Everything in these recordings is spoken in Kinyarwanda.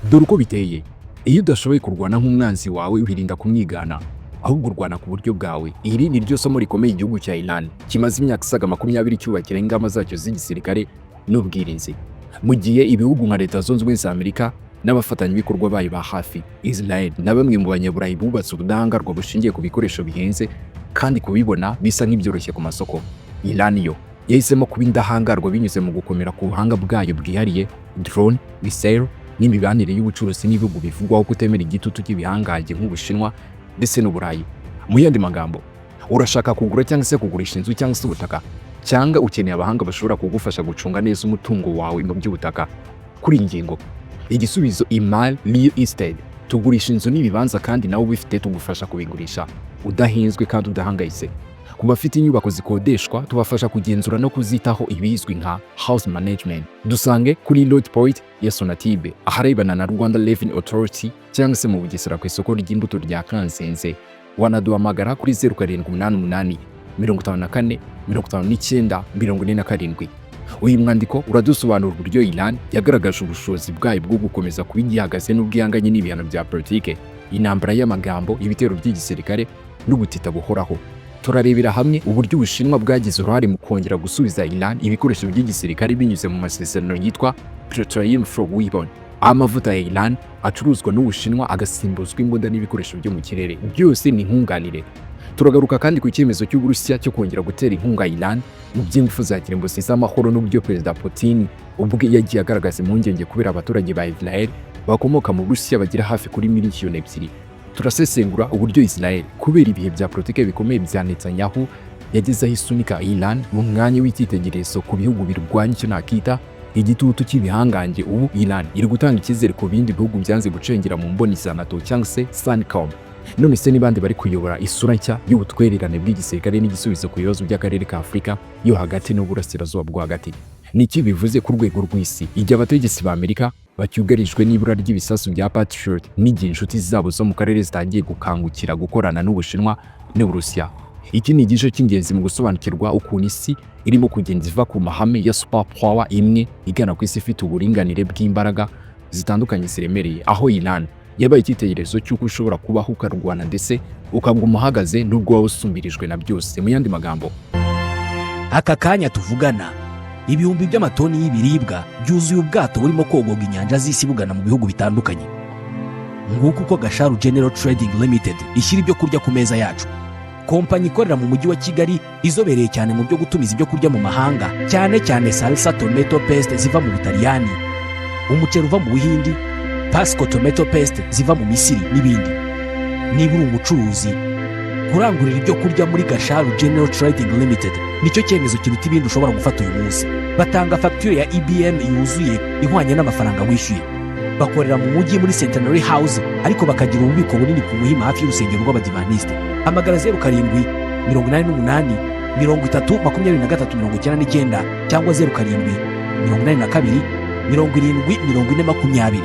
Dore uko biteye: iyo udashoboye kurwana nk'umwanzi wawe, wirinda kumwigana, ahubwo urwana ku buryo bwawe. Iri ni ryo somo rikomeye igihugu cya Iran kimaze imyaka isaga 20 cyubakira ingamba zacyo z'igisirikare n'ubwirinzi. Mu gihe ibihugu nka Leta Zunze Ubumwe za Amerika n'abafatanyabikorwa bayo ba hafi, Israel na bamwe mu Banyaburayi bubatse ubudahangarwa bushingiye ku bikoresho bihenze kandi kubibona bisa nk'ibyoroshye ku masoko, Iran yo yahisemo kuba indahangarwa binyuze mu gukomera ku buhanga bwayo bwihariye, drone, missile n'imibanire y'ubucuruzi n'ibihugu bivugwaho kutemera igitutu cy'ibihangange nk'Ubushinwa ndetse n'Uburayi. Mu yandi magambo, urashaka kugura cyangwa se kugurisha inzu cyangwa se ubutaka, cyangwa ukeneye abahanga bashobora kugufasha gucunga neza umutungo wawe mu by'ubutaka? Kuri iyi ngingo, igisubizo: Imari Real Estate. Tugurisha inzu n'ibibanza, kandi nawe ubifite tugufasha kubigurisha udahenzwe kandi udahangayitse. Ku bafite inyubako zikodeshwa, tubafasha kugenzura no kuzitaho, ibizwi nka house management. Dusange kuri Road Point ya Sonatube, aharebana na Rwanda Revenue Authority, cyangwa se mu Bugesera ku isoko ry'imbuto rya Kanzenze. Wanaduhamagara kuri 0788 54 59 47. Uyu mwandiko uradusobanura uburyo Iran yagaragaje ubushobozi bwayo bwo gukomeza kuba igihagaze n'ubwo ihanganye n'ibihano bya politike, intambara y'amagambo, ibitero by'igisirikare n'ubutita buhoraho. Turarebera hamwe uburyo Ubushinwa bwagize uruhare mu kongera gusubiza Iran ibikoresho by'igisirikare binyuze mu masezerano yitwa Petroleum for Weapon, aho amavuta ya Iran acuruzwa n'Ubushinwa agasimbuzwa imbunda n'ibikoresho byo mu kirere. Byose ni nkunganire. Turagaruka kandi ku cyemezo cy'Uburusiya cyo kongera gutera inkunga Iran mu by'ingufu za kirimbuzi z'amahoro, n'uburyo Perezida Putin ubwe yagiye agaragaza impungenge kubera abaturage ba Israel bakomoka mu Burusiya bagera hafi kuri miliyoni 2. Turasesengura uburyo Israel, kubera ibihe bya politike bikomeye bya Netanyahu, yageze aho isunika Iran mu mwanya w'icyitegererezo ku bihugu birwanya icyo nakita igitutu cy'ibihangange. Ubu Iran iri gutanga icyizere ku bindi bihugu byanze gucengera mu mboni za NATO cyangwa se CENTCOM. None se ni bande bari kuyobora isura nshya y'ubutwererane bw'igisirikare n'igisubizo ku bibazo by'akarere ka Afurika yo hagati n'Uburasirazuba bwo hagati? Ni iki bivuze ku rwego rw'isi igihe abategetsi ba Amerika bacyugarijwe n'ibura ry'ibisasu bya Patriot, n'igihe inshuti zabo zo mu karere zitangiye gukangukira gukorana n'Ubushinwa n'Uburusiya? Iki ni igice cy'ingenzi mu gusobanukirwa ukuntu isi irimo kugenda iva ku mahame ya super power imwe igana ku isi ifite uburinganire bw'imbaraga zitandukanye ziremereye, aho Iran yabaye icyitegererezo cy'uko ushobora kubaho, ukarwana, ndetse ukaguma uhagaze nubwo waba usumbirijwe na byose. Mu yandi magambo, Aka kanya tuvugana, ibihumbi by'amatoni y'ibiribwa byuzuye ubwato burimo kogoga inyanja z'isi bugana mu bihugu bitandukanye. Nguko uko Gasharu General Trading Limited ishyira ibyo kurya ku meza yacu. Kompanyi ikorera mu Mujyi wa Kigali, izobereye cyane mu byo gutumiza ibyo kurya mu mahanga, cyane cyane salsa tomato paste ziva mu Butaliyani, umuceri uva mu Buhindi, Pasco tomato paste ziva mu Misiri n'ibindi. Niba uri umucuruzi, kurangurira ibyo kurya muri Gasharu General Trading Limited nicyo cyemezo kiruta ibindi ushobora gufata uyu munsi. Batanga fagitire ya EBM yuzuye ihwanye n'amafaranga wishyuye. Bakorera mu mujyi muri Centenary House, ariko bakagira ububiko bunini ku Muhima, hafi y'urusengero rw'Abadivanisite. Hamagara 0788302399 cyangwa 0782704020.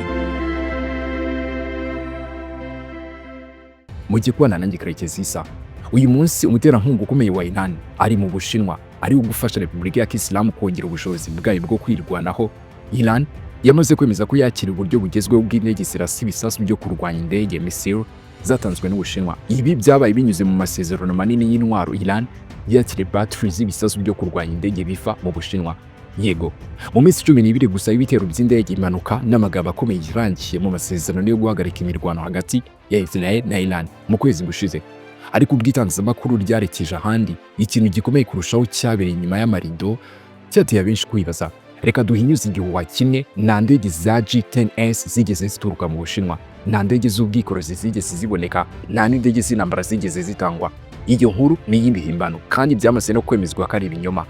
Mu kubana nanjye Karekezi Isa. Uyu munsi umuterankunga ukomeye wa Iran ari mu Bushinwa, ari gufasha Repubulika ya Kisilamu kongera ubushobozi bwayo bwo kwirwanaho. Iran yamaze kwemeza ko yakira uburyo bugezweho bw'indege zirasa ibisasu byo kurwanya indege, missile, zatanzwe n'Ubushinwa. Ibi byabaye binyuze mu masezerano manini y'intwaro. Iran yakiriye battery z'ibisasu byo kurwanya indege biva mu Bushinwa. Yego, mu minsi 12 gusa y'ibitero by'indege, impanuka n'amagambo akomeye irangiye mu masezerano yo guhagarika imirwano hagati ya Israel na Iran mu kwezi gushize. Ariko ubwo itangazamakuru ryarekeje ahandi, ikintu gikomeye kurushaho cyabereye inyuma y'amarido cyateye abenshi kwibaza. Reka duhinyuze igihuha kimwe: nta ndege za J-10S zigeze zituruka mu Bushinwa, nta ndege z'ubwikorezi zigeze ziboneka, nta n'indege z'intambara zigeze zitangwa. Iyo nkuru ni iy'imihimbano kandi byamaze no kwemezwa ko ari ibinyoma.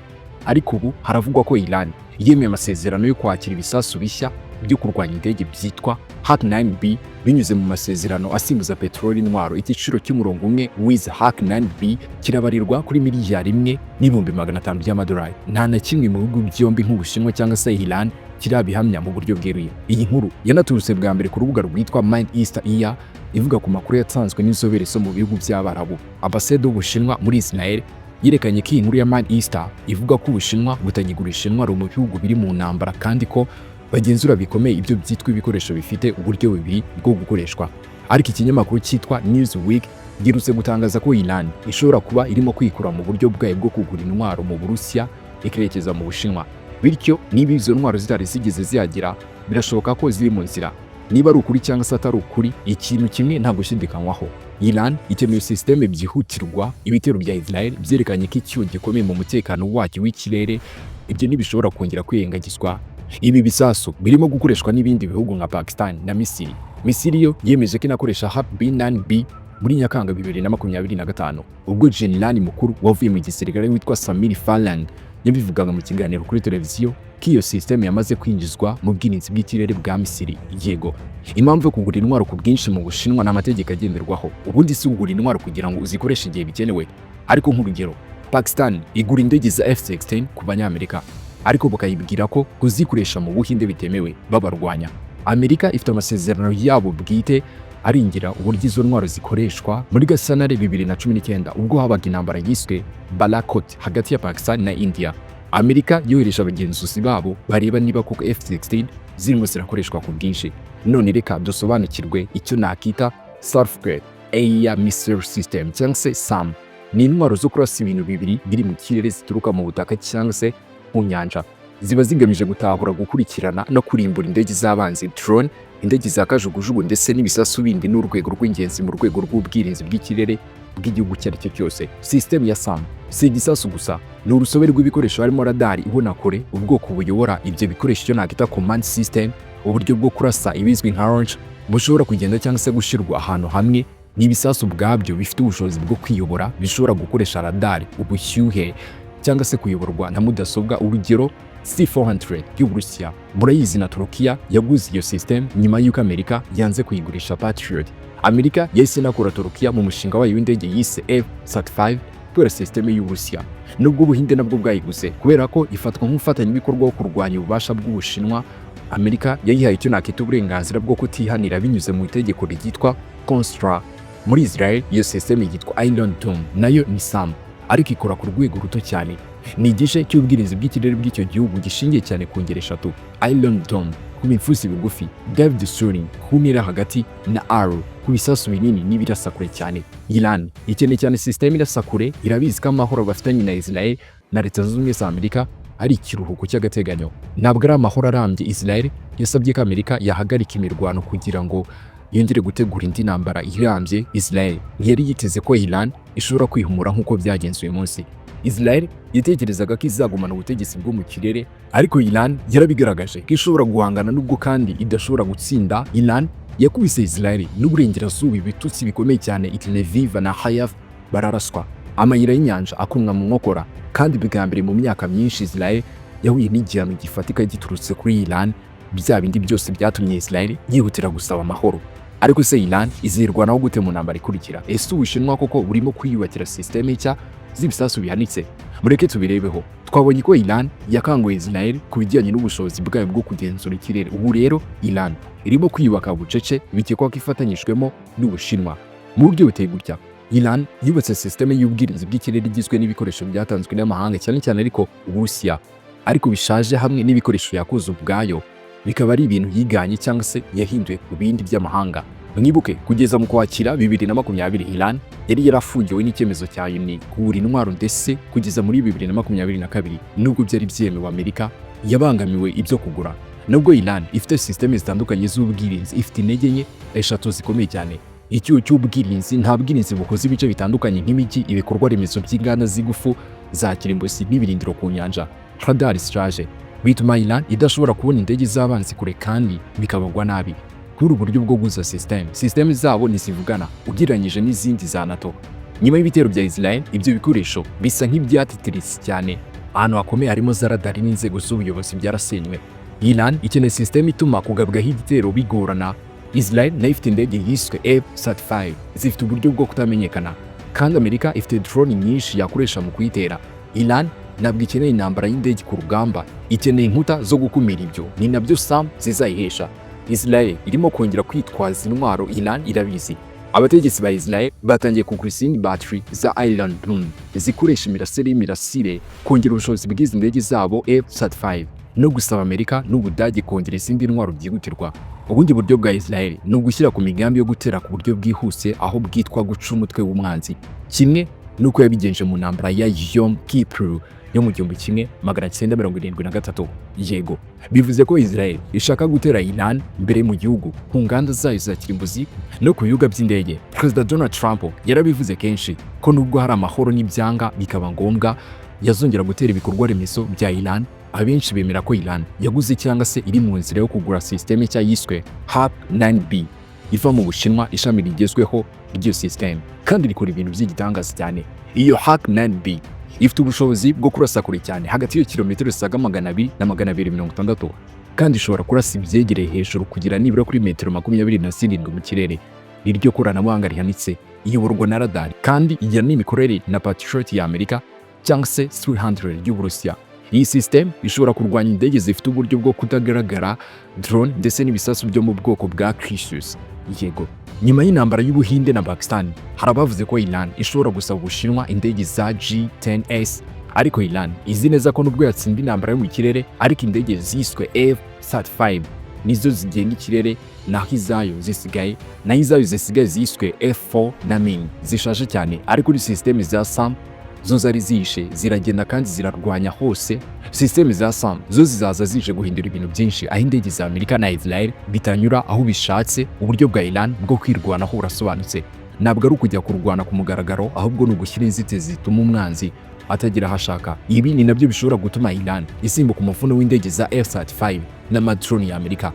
Ariko ubu haravugwa ko Iran yemeye amasezerano yo kwakira ibisasu bishya byo kurwanya indege byitwa Hak 9B binyuze mu masezerano asimbuza peteroli intwaro. Igiciro cy'umurongo umwe w'izi Hak 9B kirabarirwa kuri miliyari 1.5 biliyoni by'amadolari. Nta na kimwe mu bihugu byombi, nk'Ubushinwa cyangwa se Iran, kirabihamya mu buryo bweruye. Iyi nkuru yanaturutse bwa mbere ku rubuga rwitwa Middle East Eye, ivuga ku makuru yatanzwe n'inzobere zo mu bihugu by'Abarabu. Ambasade y'Ubushinwa muri Israel yerekanye ko iyi nkuru ya Middle East ivuga ko Ubushinwa butakigurisha intwaro mu bihugu biri mu ntambara, kandi ko Bagenzura bikomeye ibyo byitwa ibikoresho bifite uburyo bubiri bwo gukoreshwa. Ariko ikinyamakuru cyitwa Newsweek giherutse gutangaza ko Iran ishobora kuba irimo kwikura mu buryo bwayo bwo kugura intwaro mu Burusiya, ikerekeza mu Bushinwa. Bityo niba izo ntwaro zitari zigeze zihagera, birashoboka ko ziri mu nzira. Niba ari ukuri cyangwa se atari ukuri, ikintu kimwe nta gushidikanywaho: Iran ikeneye sisiteme byihutirwa. Ibitero bya Israel byerekanye ko icyuho gikomeye mu mutekano wacyo w'ikirere. Ibyo ntibishobora kongera kwirengagizwa. Ibi bisasu birimo gukoreshwa n'ibindi bihugu nka Pakistan na Misiri. Misiri yo yemeje ko inakoresha Hab B9B muri Nyakanga 2025, ubwo jenerali mukuru wavuye mu gisirikare witwa Samir Farhan yabivugaga mu kiganiro kuri televiziyo ko iyo sisiteme yamaze kwinjizwa mu bwirinzi bw'ikirere bwa Misiri. Yego, impamvu yo kugura intwaro ku bwinshi mu Bushinwa ni amategeko agenderwaho. Ubundi si ugura intwaro kugira ngo uzikoreshe igihe bikenewe. Ariko nk'urugero, Pakistan igura indege za F-16 ku Banyamerika, ariko bakayibwira ko kuzikoresha mu Buhinde bitemewe, babarwanya. Amerika ifite amasezerano yabo bwite aringira uburyo izo ntwaro zikoreshwa. Muri Gashyantare 2019, ubwo habaga intambara yiswe Balakot hagati ya Pakistan na India, Amerika yohereje abagenzuzi babo bareba niba koko F-16 zirimo zirakoreshwa ku bwinshi. None reka dusobanukirwe icyo nakita Surface Air Missile System cyangwa se SAM. Ni intwaro zo kurasa ibintu bibiri biri mu kirere zituruka mu butaka cyangwa se mu nyanja. Ziba zigamije gutahura, gukurikirana no kurimbura indege z'abanzi, drone, indege za kajugujugu ndetse n'ibisasu bindi. N'urwego rw'ingenzi mu rwego rw'ubwirinzi bw'ikirere bw'igihugu icyo ari cyo cyose. Sisitemu ya SAM si igisasu gusa, ni urusobe rw'ibikoresho harimo radari ibona kure, ubwoko buyobora ibyo bikoresho, icyo nakita command system, uburyo bwo kurasa ibizwi nka launch bushobora kugenda cyangwa se gushyirwa ahantu hamwe, ni ibisasu ubwabyo bifite ubushobozi bwo kwiyobora, bishobora gukoresha radari, ubushyuhe cyangwa se kuyoborwa na mudasobwa. Urugero, C400 y'Uburusiya murayizi, na Turukiya yaguze iyo system nyuma y'uko Amerika yanze kuyigurisha Patriot. Amerika yahise inakura Turukiya mu mushinga wayo w'indege yise F-35 kubera system y'Uburusiya, nubwo Ubuhinde nabwo bwayiguze kubera ko ifatwa nk'umufatanyabikorwa wo kurwanya ububasha bw'Ubushinwa. Amerika yayihaye icyo nakita uburenganzira bwo kutihanira binyuze mu itegeko ryitwa Koonstra. Muri Israel iyo system yitwa Iron Dome, nayo ni SAM ariko ikora ku rwego ruto cyane. Ni igice cy'ubwirinzi bw'ikirere bw'icyo gihugu gishingiye cyane ku ngeri eshatu: Iron Dome ku bifusi bigufi, David Sling ku ntera hagati na Arrow ku bisasu binini n'ibirasa kure cyane. Iran ikeneye cyane system irasa kure. Irabizi ko amahoro bafitanye na Israel na Leta Zunze Ubumwe za Amerika ari ikiruhuko cy'agateganyo, ntabwo ari amahoro arambye. Israel yasabye ko Amerika yahagarika imirwano kugira ngo yongere gutegura indi ntambara irambye. Israel ntiyari yiteze ko Iran ishobora kwihumura nk'uko byagenze uyu munsi. Israel yatekerezaga ko izagumana ubutegetsi bwo mu kirere, ariko Iran yarabigaragaje ko ishobora guhangana nubwo kandi idashobora gutsinda. Iran yakubise Israel n'uburengerazuba ibitutsi bikomeye cyane. Tel Aviv na Haifa bararaswa, amayira y'inyanja akomwa mu nkokora, kandi bwa mbere mu myaka myinshi Israel yahuye n'igihano gifatika giturutse kuri Iran. Bya bindi byose byatumye Israel yihutira gusaba amahoro. Ariko se Iran izirwanaho gute mu ntambara ikurikira? Ese Ubushinwa koko burimo kwiyubakira sisiteme nshya z'ibisasu bihanitse? Mureke tubirebeho. Twabonye ko Iran yakanguye Israel ku bijyanye n'ubushobozi bwayo bwo kugenzura ikirere. Ubu rero Iran irimo kwiyubaka bucece, bikekwa ko ifatanyijwemo n'Ubushinwa mu buryo buteye gutya: Iran yubatse sisiteme y'ubwirinzi bw'ikirere igizwe n'ibikoresho byatanzwe n'amahanga, cyane cyane ariko Uburusiya, ariko bishaje, hamwe n'ibikoresho yakoze ubwayo, bikaba ari ibintu yiganye cyangwa se yahinduye ku bindi by'amahanga. Mwibuke, kugeza mu Kwakira 2020 Iran yari yarafungiwe n'icyemezo cya UN kugura intwaro, ndetse kugeza muri 2022, nubwo byari byemewe, Amerika yabangamiwe ibyo kugura. Nubwo Iran ifite sisiteme zitandukanye z'ubwirinzi, ifite intege nke eshatu zikomeye cyane. Icyuho cy'ubwirinzi: nta bwirinzi bukoze ibice bitandukanye nk'imijyi, ibikorwa remezo by'inganda z'igufu za kirimbuzi n'ibirindiro ku nyanja. Radar zishaje bituma Iran idashobora kubona indege z'abanzi kure kandi bikabagwa nabi. Kuri ubu buryo bwo guhuza system zabo ntizivugana ugereranyije n'izindi za NATO. Nyuma y'ibitero bya Israel, ibyo bikoresho bisa nk'ibyatitiritse cyane. Ahantu hakomeye harimo za radari n'inzego z'ubuyobozi byarasenywe. Iran ikeneye system ituma kugabwaho igitero bigorana. Israel nayo ifite indege yiswe F-35 zifite uburyo bwo kutamenyekana, kandi Amerika ifite drone nyinshi yakoresha mu kuyitera. Iran ntabwo ikeneye intambara y'indege ku rugamba, ikeneye inkuta zo gukumira ibyo. Ni nabyo SAM zizayihesha. Israel irimo kongera kwitwaza intwaro, Iran irabizi. Abategetsi ba Israel batangiye kugura izindi battery za Iron Dome zikoresha imirasire y'imirasire kongera ubushobozi bw'izi ndege zabo F-35. no gusaba Amerika n'Ubudage kongera izindi ntwaro byihutirwa. Ubundi buryo bwa Israel ni ugushyira ku migambi yo gutera ku buryo bwihuse, aho bwitwa guca umutwe w'umwanzi, kimwe n'uko yabigenje mu ntambara ya Yom Kippur yo mu 1973. Yego, bivuze ko Israel ishaka gutera Iran mbere mu gihugu, ku nganda zayo za kirimbuzi no ku bibuga by'indege. Perezida Donald Trump yarabivuze kenshi ko nubwo hari amahoro, n'ibyanga bikaba ngombwa yazongera gutera ibikorwa remezo bya Iran. Abenshi bemera ko Iran yaguze cyangwa se iri mu nzira yo kugura sisiteme nshya yiswe HAP 9B iva mu Bushinwa, ishami rigezweho ry'iyo sisiteme kandi rikora ibintu by'igitangaza cyane. Iyo HAP 9B ifite ubushobozi bwo kurasa kure cyane, hagati ya kilometero zisaga 200 na 260, kandi ishobora kurasa ibyegereye hejuru kugira nibura kuri metero 27 mu kirere. Niryo koranabuhanga rihanitse, iyoborwa na radar kandi igira n'imikorere na Patriot ya Amerika cyangwa se 300 y'Uburusiya. Iyi system ishobora kurwanya indege zifite uburyo bwo kutagaragara, drone, ndetse n'ibisasu byo mu bwoko bwa Cruise. Yego, nyuma y'intambara y'Ubuhinde na Pakistan, hari abavuze ko Iran ishobora gusaba Ubushinwa indege za J-10S, ariko Iran izi neza ko nubwo yatsinda intambara yo mu kirere, ariko indege ziswe F-35 nizo zigenga ikirere, naho izayo zisigaye ziswe F-4 na MiG zishaje cyane. Ariko kuri system za SAM zo zari zishe, ziragenda kandi zirarwanya hose. System za SAM zo zizaza zije guhindura ibintu byinshi, aho indege za Amerika na Israel bitanyura aho bishatse. Uburyo bwa Iran bwo kwirwanaho burasobanutse: ntabwo ari ukujya kurwana ku mugaragaro, ahubwo ni ugushyira inzitizi zituma umwanzi atagira aho ashaka. Ibi ni nabyo bishobora gutuma Iran isimbuka umuvuno w'indege za F-35 n'amadrone ya Amerika.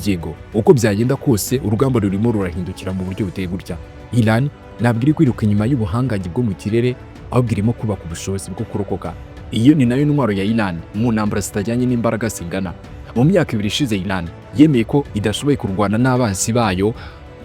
Yego, uko byagenda kose, urugamba rurimo rurahindukira mu buryo buteye gutya: Iran ntabwo iri kwiruka inyuma y'ubuhangange bwo mu kirere, ahubwo irimo kubaka ubushobozi bwo kurokoka. Iyo ni nayo ntwaro ya Iran mu ntambara zitajyanye n'imbaraga zingana. Mu myaka 2 ishize, Iran yemeye ko idashoboye kurwana n'abanzi bayo.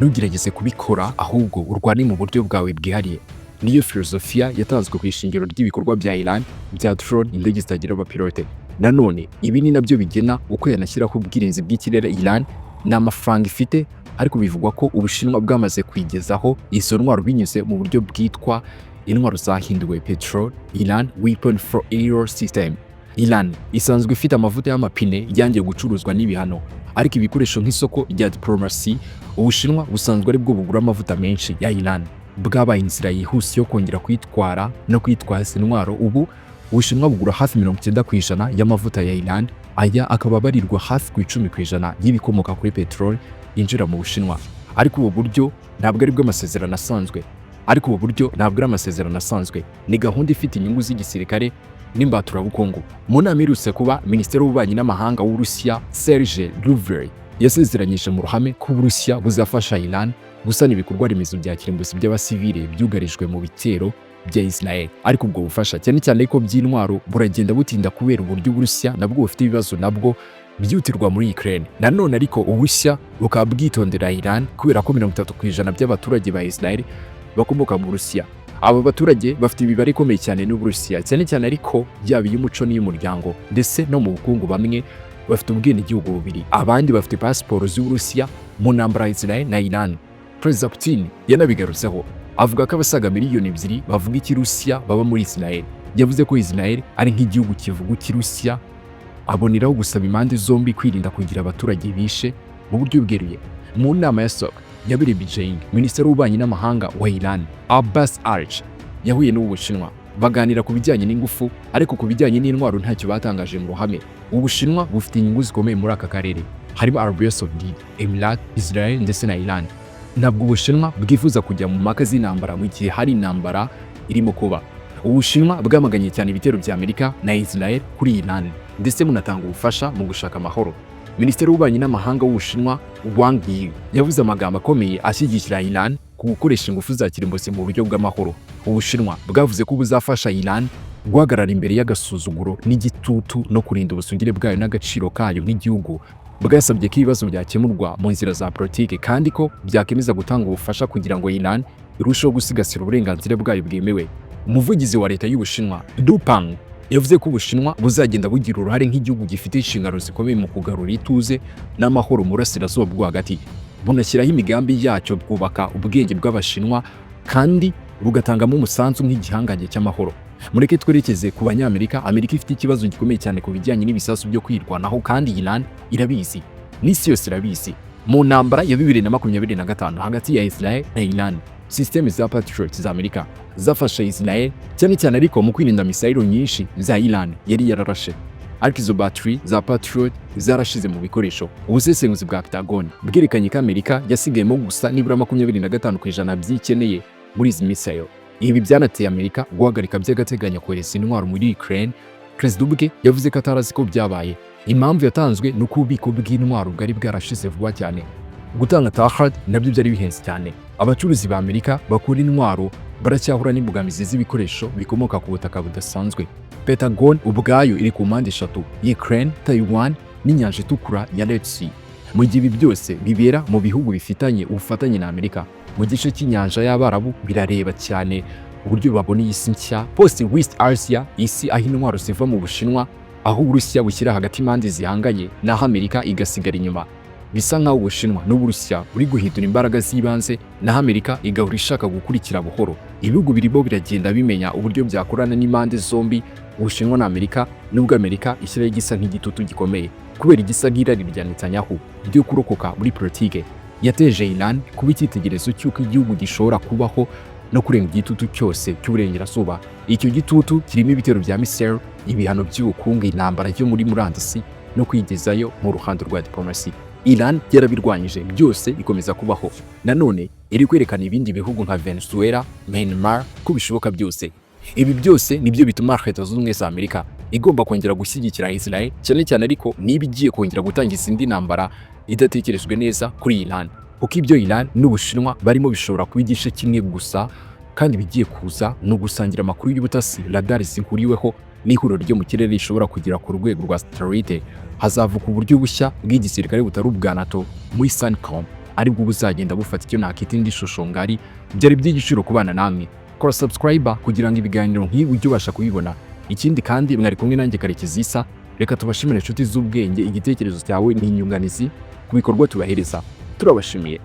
Ntugerageze kubikora, ahubwo urwane mu buryo bwawe bwihariye. Niyo filozofiya yatanzwe ku ishingiro ry'ibikorwa bya Iran bya drone, indege zitagira abapilote. Nanone ibi ni nabyo bigena uko yanashyiraho ubwirinzi bw'ikirere. Iran ni amafaranga ifite, ariko bivugwa ko Ubushinwa bwamaze kuyigezaho izo ntwaro binyuze mu buryo bwitwa intwaro zahinduwe petrol, Iran Weapon for Air System. Iran isanzwe ifite amavuta y'amapine yangiye gucuruzwa n'ibihano, ariko ibikoresho nk'isoko rya diplomasi. Ubushinwa busanzwe ari bwo bugura amavuta menshi ya Iran, bwabaye inzira yihuse yo kongera kuyitwara no kwitwaza intwaro. Ubu Ubushinwa bugura hafi 90% y'amavuta ya Iran, aya akaba abarirwa hafi ku 10% y'ibikomoka kuri peteroli yinjira mu Bushinwa. Ariko ubu buryo ntabwo ari amasezerano asanzwe, ni gahunda ifite inyungu z'igisirikare n'imbaturabukungu. Mu nama iherutse kuba, Minisitiri w'Ububanyi n'Amahanga w'Uburusiya, Sergei Lavrov, yasezeranyije mu ruhame ko Uburusiya buzafasha Iran gusana ibikorwa remezo bya kirimbuzi by'abasivile byugarijwe mu bitero bya Israel. Ariko ubwo bufasha, cyane cyane ko by'intwaro, buragenda butinda kubera uburyo Uburusiya nabwo bufite ibibazo nabwo byihutirwa muri Ukraine. Nanone ariko Uburusiya bukaba bwitondera Iran kubera ko 30% by'abaturage ba Israel bakomoka mu Burusiya. Aba baturage bafite imibare ikomeye cyane n'Uburusiya, cyane cyane ariko yaba iy'umuco n'iy'umuryango, ndetse no mu bukungu. Bamwe bafite ubwenegihugu bubiri, abandi bafite pasiporo z'Uburusiya. Mu ntambara ya Israel na Iran, Perezida Putin yanabigarutseho, avuga ko abasaga miliyoni 2 bavuga Ikirusiya baba muri Israel. Yavuze ko Israel ari nk'igihugu kivuga Ikirusiya, aboneraho gusaba impande zombi kwirinda kugira abaturage bishe mu buryo bweruye. Mu nama ya SOC yabereye Beijing, Minisitiri w'Ububanyi n'Amahanga wa Iran, Abbas Araghchi, yahuye n'Ubushinwa baganira ku bijyanye n'ingufu, ariko ku bijyanye n'intwaro ntacyo batangaje mu ruhame. Ubushinwa bufite inyungu zikomeye muri aka karere, harimo Arabia Saudite, Emirates, Israel ndetse na Iran. Ntabwo Ubushinwa bwifuza kujya mu mpaka z'intambara mu gihe hari intambara irimo kuba. Ubushinwa bwamaganye cyane ibitero bya Amerika na Israel kuri Iran, ndetse bunatanga ubufasha mu gushaka amahoro. Minisitiri w'Ububanyi n'Amahanga w'Ubushinwa, Wang Yi, yavuze amagambo akomeye ashyigikira Iran ku gukoresha ingufu za kirimbuzi mu buryo bw'amahoro. Ubushinwa bwavuze ko buzafasha Iran guhagarara imbere y'agasuzuguro n'igitutu no kurinda ubusugire bwayo n'agaciro kayo nk'igihugu. Bwasabye ko ibibazo byakemurwa mu nzira za politiki, kandi ko byakemeza gutanga ubufasha kugira ngo Iran irusheho gusigasira uburenganzira bwayo bwemewe. Umuvugizi wa leta y'Ubushinwa, Lu Peng, yavuze ko Ubushinwa buzagenda bugira uruhare nk'igihugu gifite inshingano zikomeye mu kugarura ituze n'amahoro mu Burasirazuba bwo Hagati, bunashyiraho imigambi yacyo, bwubaka ubwenge bw'Abashinwa kandi bugatangamo umusanzu nk'igihangange cy'amahoro. Mureke twerekeze ku Banyamerika. Amerika ifite ikibazo gikomeye cyane ku bijyanye n'ibisasu byo kwirwanaho, kandi Iran irabizi, n'isi yose irabizi. Mu ntambara ya 2025 hagati ya Israel na Iran, système za Patriot za Amerika zafashe Israel cyane cyane, ariko mu kwirinda misayiro nyinshi za Iran yari yararashe. Ariko izo battery za Patriot zarashize mu bikoresho. Ubusesenguzi bwa Pentagon bwerekanye ko Amerika yasigayemo gusa nibura 25% byikeneye muri izi missile. Ibi byanateye Amerika guhagarika by'agateganyo kohereza intwaro muri Ukraine. Perezida ubwe yavuze ko atarazi ko byabaye. Impamvu yatanzwe ni uko ububiko bw'intwaro bwari bwarashize vuba cyane. Gutanga THAAD nabyo byari bihenze cyane. Abacuruzi ba Amerika bakura intwaro baracyahura n'imbogamizi z'ibikoresho bikomoka ku butaka budasanzwe. Pentagon ubwayo iri ku mpande eshatu: Ukraine, Taiwan n'inyanja itukura ya Red Sea. Mu gihe ibi byose bibera mu bihugu bifitanye ubufatanye na Amerika mu gice cy'inyanja y'Abarabu, birareba cyane uburyo babona iyi si nshya, Post West Asia, isi aho intwaro ziva mu Bushinwa, aho Uburusiya bushyira hagati impande zihanganye, naho Amerika igasigara inyuma. Bisa nk'aho Ubushinwa n'Uburusiya buri guhindura imbaraga z'ibanze, naho Amerika igahora ishaka gukurikira buhoro. Ibihugu birimo biragenda bimenya uburyo byakorana n'impande zombi, Ubushinwa na Amerika, nubwo Amerika ishyiraho igisa nk'igitutu gikomeye kubera igisa nk'irari rya Netanyahu ryo kurokoka muri politike. Yateje Iran kuba icyitegererezo cy'uko igihugu gishobora kubaho no kurenga igitutu cyose cy'uburengerazuba. Icyo gitutu kirimo ibitero bya missile, ibihano by'ubukungu, intambara yo muri murandasi no kwigezayo mu ruhando rwa diplomasi. Iran yarabirwanyije byose, ikomeza kubaho. Nanone iri kwerekana ibindi bihugu nka Venezuela, Myanmar ko bishoboka byose. Ibi byose nibyo bituma Leta Zunze Ubumwe za Amerika igomba kongera gushyigikira Israel cyane cyane, ariko niba igiye kongera gutangiza indi ntambara idatekerejwe neza kuri Iran, kuko ibyo Iran n'Ubushinwa barimo bishobora kuba igice kimwe gusa, kandi bigiye kuza ni ugusangira amakuru y'ubutasi, radar zihuriweho n'ihuriro ryo mu kirere rishobora kugera ku rwego rwa satellite. Hazavuka uburyo bushya bw'igisirikare butari ubwa NATO muri CENTCOM, aribwo buzagenda bufata icyo nakita indi shusho ngari. Byari by'igiciro kubana namwe. Kora subscribe kugira ngo ibiganiro nk'ibi ujye ubasha kubibona. Ikindi kandi, mwari kumwe nanjye Karekezi Isa. Reka tubashimire, inshuti z'ubwenge. Igitekerezo cyawe ni inyunganizi ku bikorwa tubahereza. Turabashimiye.